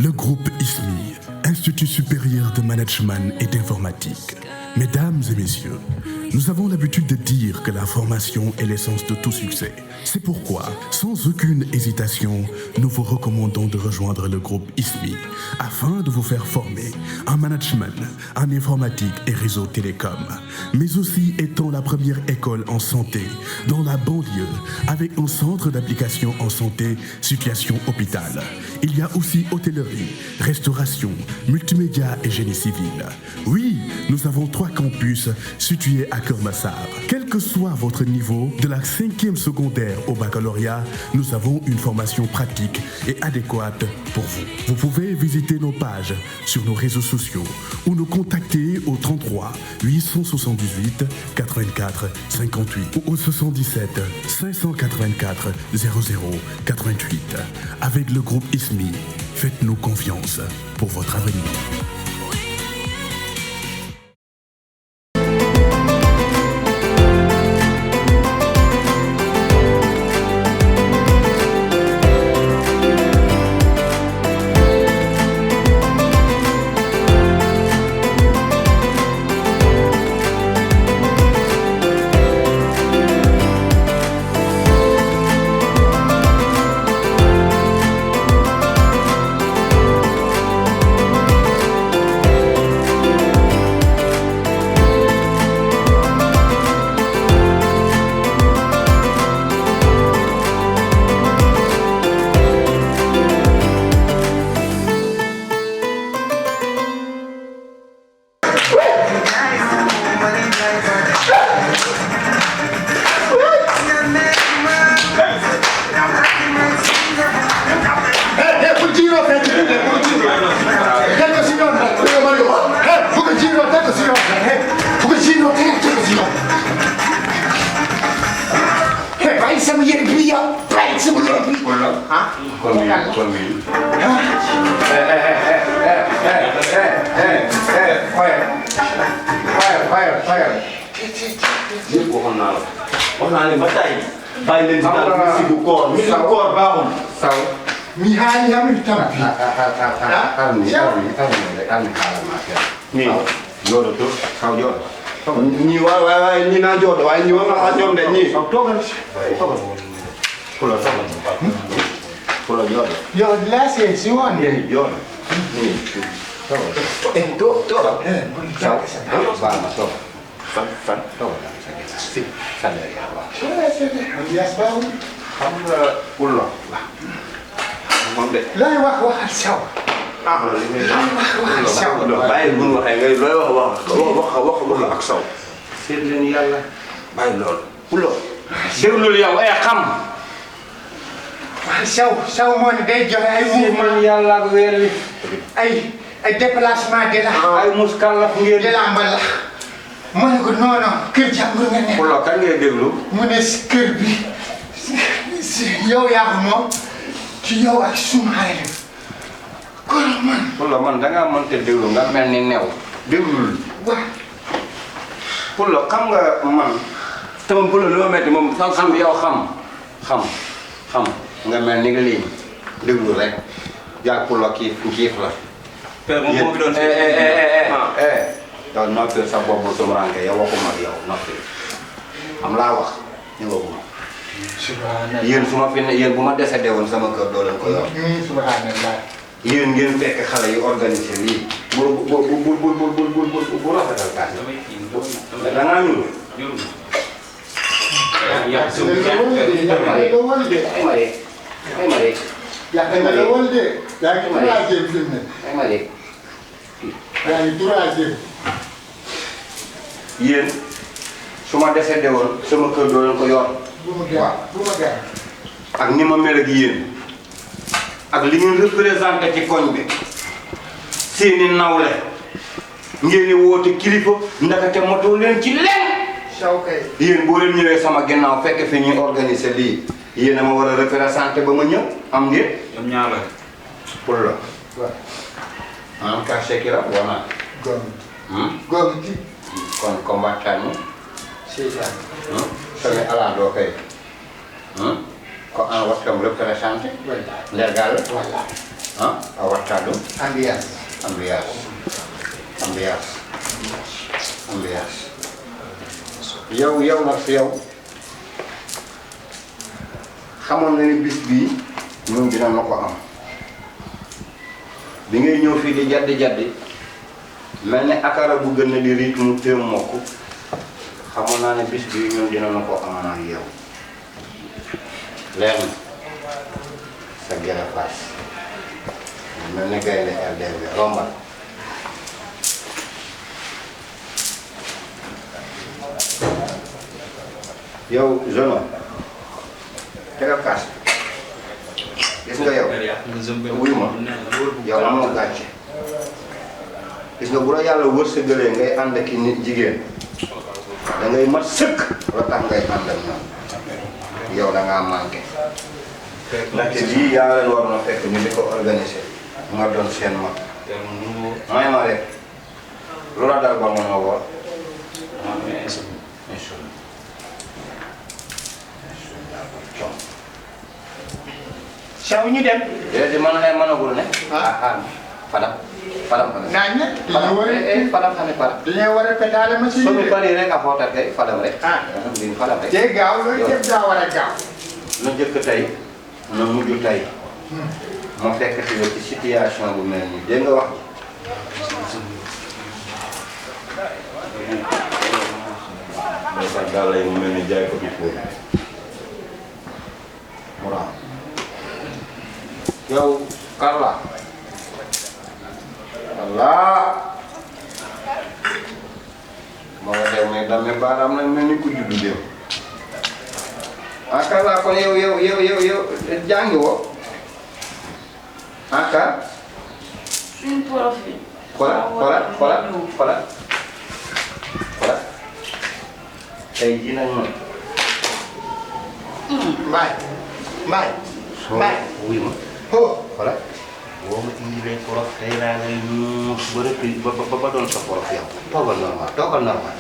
Le groupe ISMI, Institut supérieur de management et d'informatique. Mesdames et messieurs, nous avons l'habitude de dire que la formation est l'essence de tout succès. C'est pourquoi, sans aucune hésitation, nous vous recommandons de rejoindre le groupe ISMI afin de vous faire former en management, en informatique et réseau télécom, mais aussi étant la première école en santé dans la banlieue avec un centre d'application en santé, situation hôpital. Il y a aussi hôtellerie, restauration, multimédia et génie civil. Oui, nous avons 3 campus situés à Keur Massar. Quel que soit votre niveau, de la 5e secondaire au baccalauréat, nous avons une formation pratique et adéquate pour vous. Vous pouvez visiter nos pages sur nos réseaux sociaux ou nous contacter au 33 878 84 58 ou au 77 584 00 88. Avec le groupe ISMI, faites-nous confiance pour votre avenir. Saw moo ne day joxe ay mouvement yàlla ak weer wi ay déplacement de la ay muskalaf ngeen de la mbal la ma ne ko non non kër jàmbur nga ne wala kan ngay déglu mu ne si kër bi yow yaa ko moom ci yow ak sumaare la kon man wala man da ngaa mënte déglu nga mel ni new déglul waaw wala xam nga man sama bële lu ma metti moom xam yow xam nga mel ni nga lii déglu rek yaa pour la kiif la. père moom moo fi doon yow noppi sa bopp sumranke yow waxuma ak yow noppi am laa wax ñu waxuma. subhanallah yéen su ma fi ne yéen bu ma décédé woon sama kër doo leen ko yor. subhanallah yéen ngeen fekk xale yu organisé lii bu rafetal kaas da ngaa ñuul. yaa yéen su ma décédé woon sama kër doo leen ko yor. waaw ak ni ma mel ak yéen ak li ngeen représenté ci koñ bi seeni nawle ngeen di woote kilifa ndakate moto leen ci leen. yéen boo leen ñëwee sama ginnaaw fekk fi ñuy organiser lii yéen a ma war a représenté ba ma ñëw am ngeen. ñoom ñaar la. pour la. waaw. ah cachet ki la wala. góor gi. kon combattant ñu. c'est ça. soo ala doo koy. ko en waxtam représenté. voilà. leer gaal la. voilà. ah a wattadu ambiance yow nag fi yow xamoon na ni bis bii ñun dina na ko am bi ngay ñëw fii di jaddi mel ne akara bu gën a di riit mu téem mokk xamoon naa ne bis bii ñun dina na ko am ak yow leer na sa gën a faas mel ne gaynde LDB rombal yow jeune tegal kaas gis nga yow wuyu ma yow amoo gàcce gis nga bu la yàlla wërsëgalee ngay ànd ak nit jigéen da ngay mat sëkk la tax ngay ànd ak ñoom yow da ngaa manqué ndaxte lii yaa leen waroon a fekk ñu di ko organiser nga doon seen mag may ma rek lu la dal ba mën a woor saw ñu dem di man ay managul ne fadam naañ na fadam xane fadam dañoo war a pétale ma si so mi pari rek a footat kay fadam rek din fadam rek te gaaw loolu yëpp daa war a gaaw na jëkk tey na mujj tey ma fekk si ci situation bu mel nii dégg nga wax ji sax daal lay mu mel ni jaay ko bi fóoy waaw yow Karla ma nga dem mais dame baaraam nag mel ni ku juddu dem Karla kon yow jàngi woo Kar suñu profil. xoolal tey jii nag moom mbaay wuy ma xoolal boo ma indilee prof tey laa ngay muus ba rëppi ba doon sa prof yow toogal normal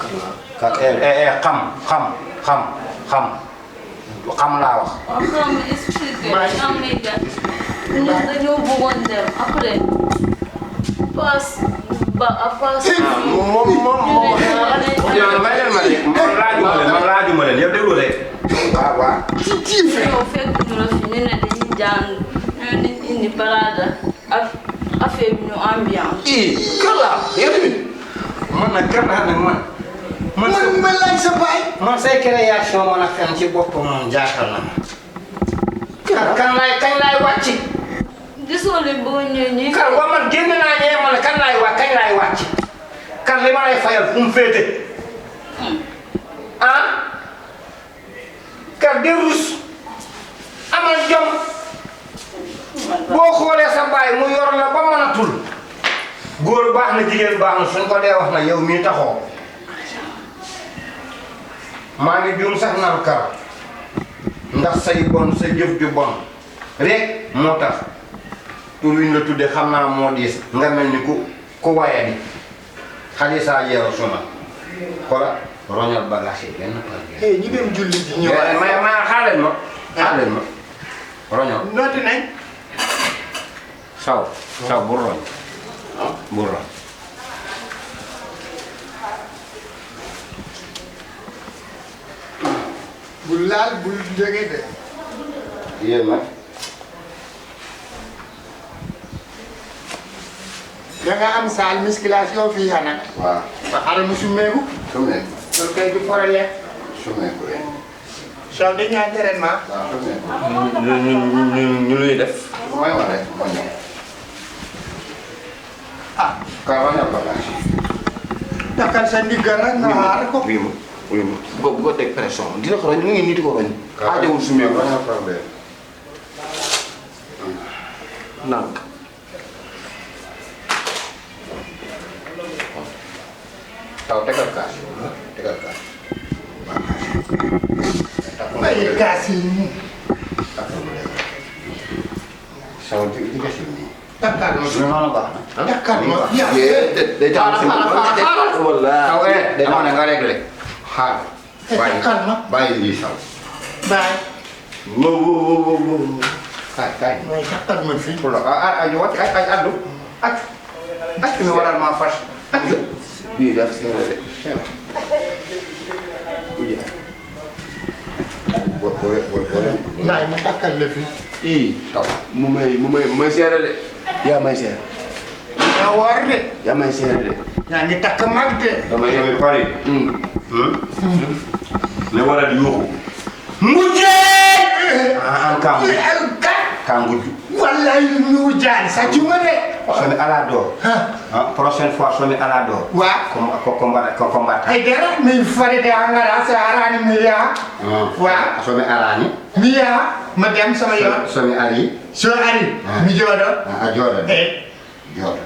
xam laa wax waaw xam nga expliqué am may gàtt. ñun dañoo bëggoon dem après paas. moom man laajuma leen yow déglu rek waaw yow fekk ñu la fi ñu ne dañuy jàng ñu ne indi parada ak affaire bi ñu ambiance. Karla yow tamit man nag Karla nag man ma laaj sa baay man say création man a fen ci boppam moom jaaxal na ma kañ laay wàcc gisoo leen boo ñëwee ñuy. Kar wa man génn naa ñee man kañ laay wàcc Kar li ma lay fayal fu mu féete Kar de rus amal jom boo xoolee sa baay mu yor la ba mënatul góor baax na jigéen baax na suñ ko dee wax na yow mii taxoo maa ngi juum sax naan Kar ndax say bon sa jëf ju bon rek moo tax tur wi ñu la tudde xam naa moo diis nga mel ni ku waya di xalisaa yeeru suna xola roñal bagage yi benn par benn ñu dem julli ji ñëwaat ma xaaleen ma roñal nooti nañ saw bul roñ bul roñ bul laal bul jóge de yéen nag da nga am salle musculation fii xanaa waaw ba xaaral mu summeeku summeeku loolu kay du problème summeeku rek soo dañuy entraînement waaw summeeku ñu luy def mooy wax rek ma ñëw ka roñal bagage takkal sa ndiggal rek nga xaar ko oui ma bu ko teg pression dina ko roñ mu ngi nii di ko roñ aajowul summeeku roñal par benn nànk taw tegal kaas ay kaas yi nii saw di gas yi nii takkal ma noonu baax na takkal ma day tax wala taw dama ne nga réglé xaar takkal ma bàyyi lii saw baay wow kaay mooy takkal ma fii. pour la aju wat ay addu ak mi waral ma fas ak bii def seere de uji bo naay ma takkal la fii. taw mu may seere de yaa may seere yaa woor de. yaa may seere de yaa ngi takk mag de. damay pare. ne waral yuuxu. mujjee. an kangu wallahi ñu jaan sa ci ma de. somi ala do prochaine fois somi ala do wa combat ay dara mi fare de angara sa arani mi ya wa somi arani mi ya ma dem sama yoon somi ari so ari mi jodo a jodo eh jodo